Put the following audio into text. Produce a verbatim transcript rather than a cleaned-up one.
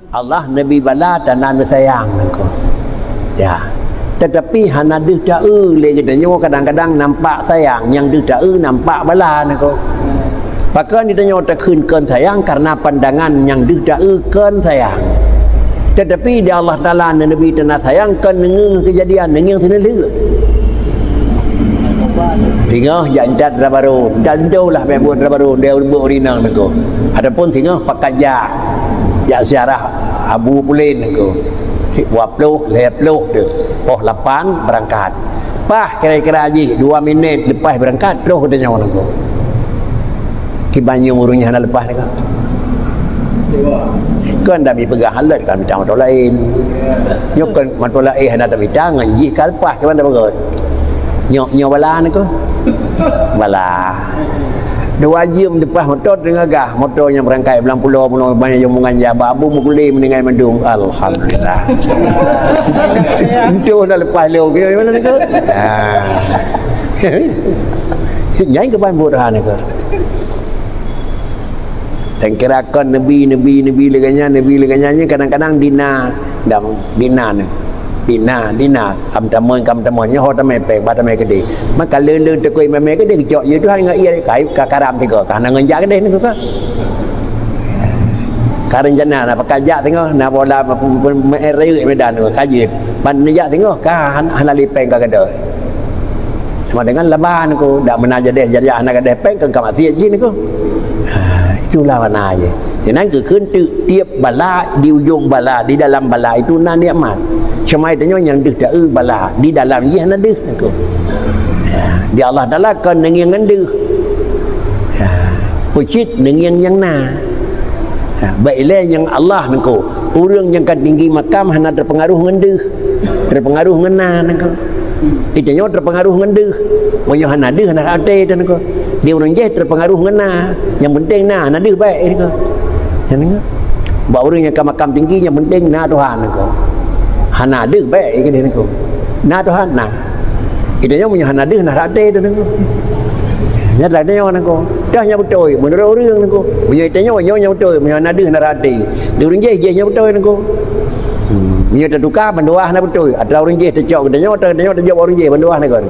Allah neubri bala tanda neusayang nangko. Ya. Tetapi hana deuh taeu lé geutanyoe, kadang-kadang nampak sayang, nyang deuh taeu nampak bala nangko. Pakon geutanyoe takheun kon sayang? Karena pandangan nyang deuh taeu kon sayang. Tetapi di Allah Taala neubri tanda sayang kon neungieng keujadian, neungieng seuneulheueh. Singoh jak intat dara barô, intat entoh lah bèk buet dara barô, dia buet ureueng inong nangko. Ataupun singoh pakat jak, jak ziarah Abu Pulen nangko. Dua ploh, lhèe ploh tu. Poh lapan beurangkat. Paih kira-kira jih dua minèt leupah beurangkat, troh geutanyoe nangko. Kiban nyoe ureueng nyan hana leupah nangko. Kon dak jipeugah lé ka mita moto laén. Nyoe kon moto laén hana tamita, ngon jih ka leupah, kiban tapeugah. Nyoe, nyoe bala nangko. Bala. Dua jeuem leupah moto teungoh gah, moto nyang beurangkat Blang Pulo, bunoe banyak rombongan jak bak Abu Mukule meuninggai mandum. Alhamdulillah. Entoh dah leupah lom, ke mana nangko? Ha. Nyan kiban buet hana nangko. Tangkira kon neubri, neubri, neubri lagèe nyan, neubri lagèe nyan, nyan kadang-kadang dina, dam, dina nyan. Dina, dina, kam tamong, kam tamong, nyoe ho tamè pèng, ba tamè keudéh. Maka le-le teukui mè-mè keudéh, geucok yue Tuhan ngon ie kai ka karam tiga, ka hana ngon jak keudéh nangko ka. Ka rencana na pakat jak teungoh, na bola me-, me-, me-, rayeuk Medan tu, ka jeuet. Ban neujak teungoh, ka han-, hana lé pèng ka gadôh. Sama dengan laban ku, dak meunan jadeh, jadeh hana gadeh pèng, kan ka maksiat jih nangko. Ha, itulah makna jih. Jadi nyan geukheun teuk tiep bala, di ujong bala, di dalam bala itu na nikmat. Cuma tanyoe nyang deuh taeu bala, di dalam jih hana deuh nangko. Ha, di Allah Taala kon neungieng ngon deuh. Ha, peucit neungieng nyang na. Ha, bèk ilèe nyang Allah nangko. Ureueng nyang ka tinggi makam hana teupeungaruh ngon deuh, teupeungaruh ngon na nangko. Geutanyoe teupeungaruh ngon deuh. Meunyoe hana deuh, hana até teuh nangko. Di ureueng jéh teupeungaruh ngon na. Nyang penting na, hana deuh bèk nangko. Nyan nangko. Bak ureueng nyang ka makam tinggi, nyang penting na Tuhan nangko. Hana deuh bèk nangko. Na Tuhan na. Geutanyoe meunyoe hana deuh, hana até teuh nangko. Nyan dah nyoe nangko. Dah nyang beutôi, meunurot ureueng nangko. Meunyoe geutanyoe, nyoe nyang beutôi, meunyoe hana deuh, hana até. Di ureueng jéh, jéh nyang beutôi nangko. Hmm. Meunyoe tatuka, bandua hana beutôi. Atra ureueng jéh tacok geutanyoe, atra geutanyoe tajok ureueng jéh, bandua hana kon.